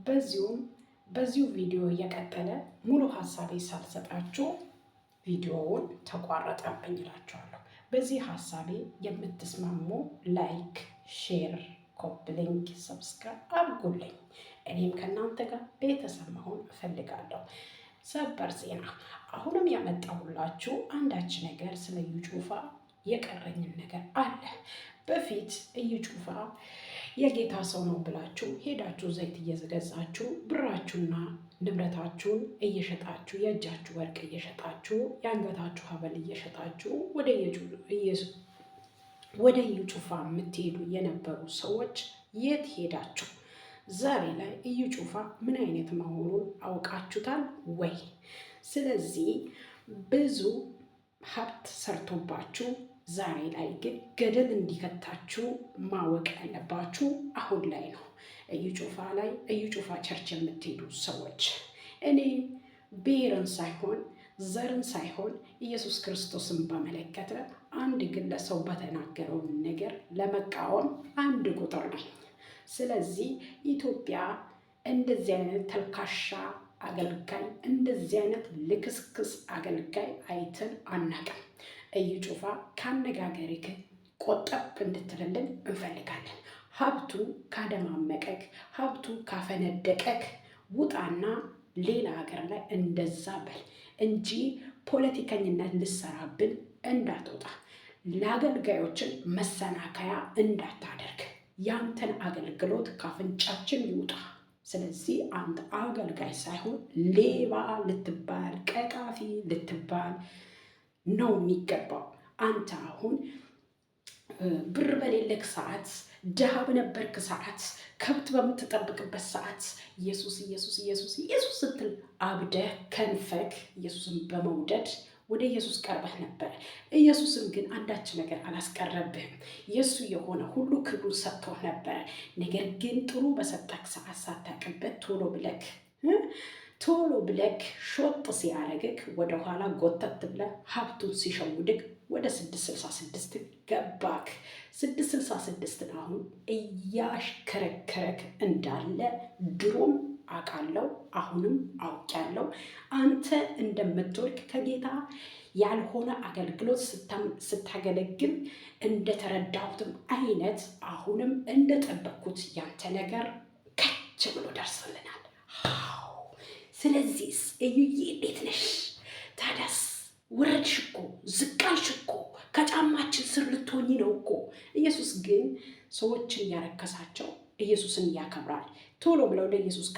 በዚሁም በዚሁ ቪዲዮ እየቀጠለ ሙሉ ሀሳቤ ሳልሰጣችሁ ቪዲዮውን ተቋረጠብኝ እላችኋለሁ። በዚህ ሀሳቤ የምትስማሙ like፣ share፣ copy link፣ subscribe አድርጉልኝ። እኔም ከእናንተ ጋር ቤተሰብ መሆን እፈልጋለሁ። ሰበር ዜና አሁንም ያመጣሁላችሁ አንዳች ነገር ስለ እዩ ጩፋ የቀረኝን ነገር አለ። በፊት እዩ ጩፋ የጌታ ሰው ነው ብላችሁ ሄዳችሁ ዘይት እየገዛችሁ ብራችሁና ንብረታችሁን እየሸጣችሁ፣ የእጃችሁ ወርቅ እየሸጣችሁ፣ የአንገታችሁ ሐብል እየሸጣችሁ ወደ እዩ ጩፋ የምትሄዱ የነበሩ ሰዎች የት ሄዳችሁ? ዛሬ ላይ እዩ ጩፋ ምን አይነት መሆኑን አውቃችሁታል ወይ? ስለዚህ ብዙ ሀብት ሰርቶባችሁ ዛሬ ላይ ግን ገደል እንዲከታችሁ ማወቅ ያለባችሁ አሁን ላይ ነው። እዩ ጩፋ ላይ፣ እዩ ጩፋ church የምትሄዱ ሰዎች፣ እኔ ብሔርን ሳይሆን፣ ዘርን ሳይሆን ኢየሱስ ክርስቶስን በመለከተ አንድ ግለሰብ በተናገረው ነገር ለመቃወም አንድ ቁጥር ነኝ። ስለዚህ ኢትዮጵያ እንደዚህ አይነት ተልካሻ አገልጋይ፣ እንደዚህ አይነት ልክስክስ አገልጋይ አይተን አናውቅም። እዩ ጩፋ፣ ከአነጋገርህ ቆጠብ እንድትልልን እንፈልጋለን። ሀብቱ ካደማመቀክ፣ ሀብቱ ካፈነደቀክ ውጣና ሌላ ሀገር ላይ እንደዛ በል እንጂ ፖለቲከኝነት ልሰራብን እንዳትወጣ፣ ለአገልጋዮችን መሰናከያ እንዳታደርግ፣ ያንተን አገልግሎት ካፍንጫችን ይውጣ። ስለዚህ አንተ አገልጋይ ሳይሆን ሌባ ልትባል፣ ቀጣፊ ልትባል ነው የሚገባው። አንተ አሁን ብር በሌለክ ሰዓት፣ ድሃ በነበርክ ሰዓት፣ ከብት በምትጠብቅበት ሰዓት ኢየሱስ ኢየሱስ ኢየሱስ ኢየሱስ ስትል አብደህ ከንፈክ ኢየሱስን በመውደድ ወደ ኢየሱስ ቀርበህ ነበረ። ኢየሱስም ግን አንዳች ነገር አላስቀረብህም። የእሱ የሆነ ሁሉ ክብሩን ሰጥቶህ ነበረ። ነገር ግን ጥሩ በሰጠክ ሰዓት ሳታውቅበት ቶሎ ብለክ ሾጥ ሲያደርግክ ወደኋላ ጎተት ብለህ ሀብቱን ሲሸውድክ ወደ 666 ገባክ። 666ን አሁን እያሽከረከረክ እንዳለ ድሮም አውቃለሁ፣ አሁንም አውቄያለሁ። አንተ እንደምትወድቅ፣ ከጌታ ያልሆነ አገልግሎት ስታገለግል እንደተረዳሁትም አይነት አሁንም እንደጠበቅኩት ያንተ ነገር ከች ብሎ ደርሶልናል። ስለዚህ እዩዬ እንዴት ነሽ? ታዲያስ ወረድሽ እኮ፣ ዝቅ አልሽ እኮ፣ ከጫማችን ስር ልትሆኚ ነው እኮ። ኢየሱስ ግን ሰዎችን እያረከሳቸው ኢየሱስን ያከብራል። ቶሎ ብለው ለኢየሱስ